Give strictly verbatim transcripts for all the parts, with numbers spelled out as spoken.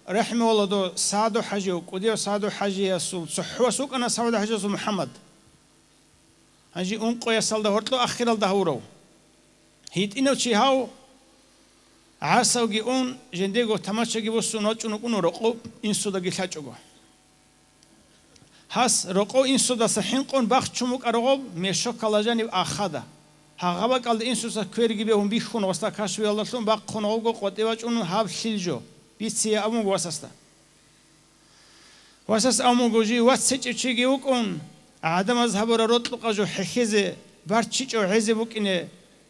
РахӀимагьуллагь, дов СагӀду-хӀажияв, кӀудияв СагӀду-хӀажиясул цохӀо вас вукӀана, СагӀду-хӀажиясул МухӀаммад. Гьанже ункъоясалда гьоркьоб ахиралда гьавурав. ГьитӀинав чи гьав, гӀасавги ун, жиндего тамачаги босун вачӀун вукӀуна рокъов инсудаги лъачӀого. Гьас рокъов инсудаса хӀинкъун бахчун букӀараб гъоб мешокалда жаниб ахада. Гьагъа бакӀалда инсуца кверги бегьун бихьун, гъосда кашфиялдалъун бахъун гъобго къватӀиве вачӀун гьаб лъил жо бицеян абун буго васасда. Васас абун буго, жив вац гьечӀев чиги вукӀун, гӀадамаз гьабураб рокьукъа жо хӀехьезе, барчичӀого гӀезе букӀине,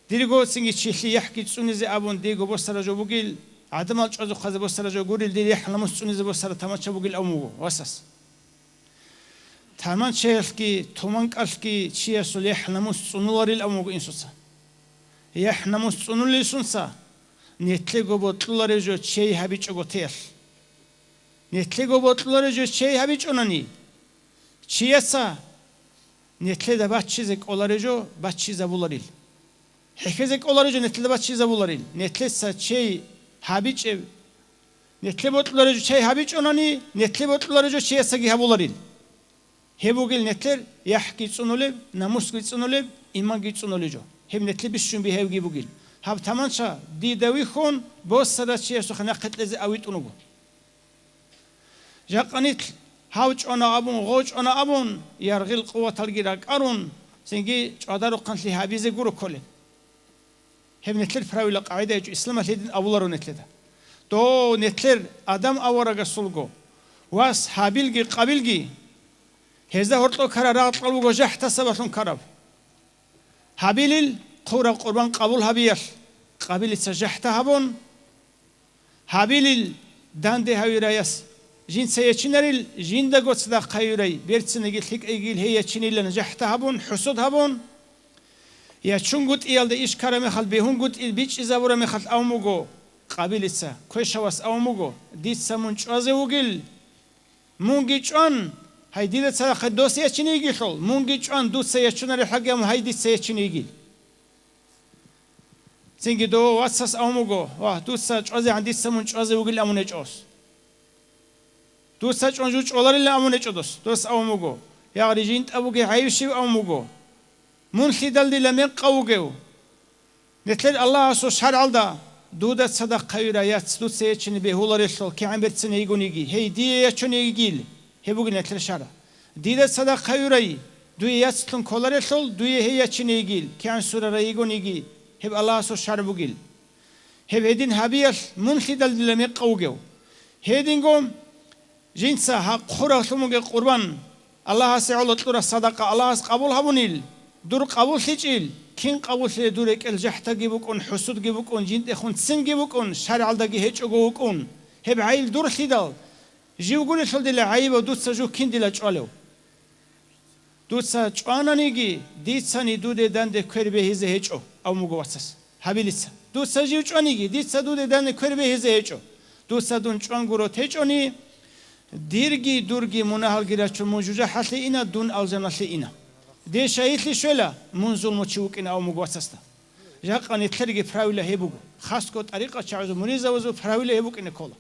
дирго цинги чилъи яхӀги цӀунизе абун диего босараб жо бугил, гӀадамал чӀвазухъазе босараб жо гурил, дир яхӀ-намус цӀунизе босараб тамача бугил абун буго васас. Таманчаялъги туманкӀалъги чиясул яхӀ-намус цӀунуларил абун буго инсуца. ЯхӀ-намус цӀунулел сунца, нилъего бокьулареб жо чей гьабичӀого теялъ. Нилъего бокьулареб жо чей гьабичӀонани, чияца нилъеда баччизе кӀолареб жо баччизабуларил. ХӀехьезе кӀолареб жо нилъеда баччизабуларил. Нилъеца чей гьабичӀеб, нилъе бокьулареб жо чей гьабичӀонани, нилъе бокьулареб жо чиясаги гьабуларил. Гьеб бугил нилъер яхӀги цӀунулеб, намусги цӀунулеб, иманги цӀунулеб жо. Гьеб нилъе бищун бигьаябги бугил. Гьаб таманча дида вихьун, босарав чиясухъе нахъе кьезе авитӀун вуго. Жакъа нилъ гьав чӀвана абун, гъов чӀвана абун, яргъил къуваталги ракӀарун, цинги чӀвадарухъанлъи гьабизе гуро кколеб. Гьеб нилъер правила-къагӀида гьечӀо, исламалъ гьедин абуларо нилъеда. Дов нилъер Адам аварагасулго вас Гьабилги Къабилги, гьезда гьоркьоб ккараб рагъ кьаб буго жахӀда сабаблъун ккараб. Гьабилил хъураб къурбан къабул гьабиялъ, Къабилица жахӀда гьабун, Гьабилил данде гьавираяс жинца ячинарил, жиндаго цадахъ гьавирай, берцинеги лъикӀайгил гьей ячинилан жахӀда гьабун, хӀусуд гьабун, ячунгутӀиялда иш ккараб мехалъ, бегьунгутӀи бичӀчӀизабураб мехалъ абун буго Къабилица, квешав вас абун буго, дица мун чӀвазе вугил, мунги чӀван, гьай, дида цадахъ дос ячине йигелъул, мунги чӀван, дуца ячунареб хӀаги абун, гьай, дица ячине йигел. Цинги дов вацас абун буго, вагь, дуца чӀвазегӀан дица мун чӀвазе вугил абун гьечӀо дос. Дуца чӀван жив чӀваларилан абун гьечӀо дос. Дос абун буго, ягъри жинда бугеб гӀайиб щиб абун буго. Мун лъидал дила мекъав вугев? Нилъер Аллагьасул шаргӀалда дуда цадахъ гьавирай яц дуца ячине бегьуларелъул кигӀан берцин йигониги, гьей дие ячун йигил, гьеб бугин нилъер шаргӀ. Дида цадахъ гьавирай, дуе яцлъун кколарелъул, дуе гьей ячине йигил, кигӀан сурарай йигониги, гьеб Аллагьасул шаргӀ бугил. Гьеб гьедин гьабиялъ мун лъидал дила мекъав вугев? Гьединго жинца гьаб хъураблъун бугеб къурбан, Аллагьасе гӀоло кьураб садакъа Аллагьас къабул гьабунил, дур къабуллъичӀил, кин къабуллъилеб дур рекӀел жахӀдаги букӀун, хӀусудги букӀун, жинтӀехун цинги букӀун, шаргӀалдаги гьечӀого вукӀун, гьеб гӀайиб дур лъидал, жив гурелъул дила гӀайибав дуца жив кин дила чӀвалев? Дуца чӀвананиги, дицани дуде данде квер бегьизе гьечӀо, абун буго вацас Гьабилица. Дуца жив чӀваниги, дица дуде данде квер бегьизе гьечӀо. Дуца дун чӀван гуро течӀони, дирги дурги мунагьалги рачун мун жужахӀалъе ина, дун алжаналъе ина. Дир шагьидлъи щвела, мун зулмучи вукӀина, абун буго вацасда. Жакъа нилъерги правила гьеб буго. Хасго тӀарикъатчагӀазул, муридзабазул правила гьеб букӀине ккола.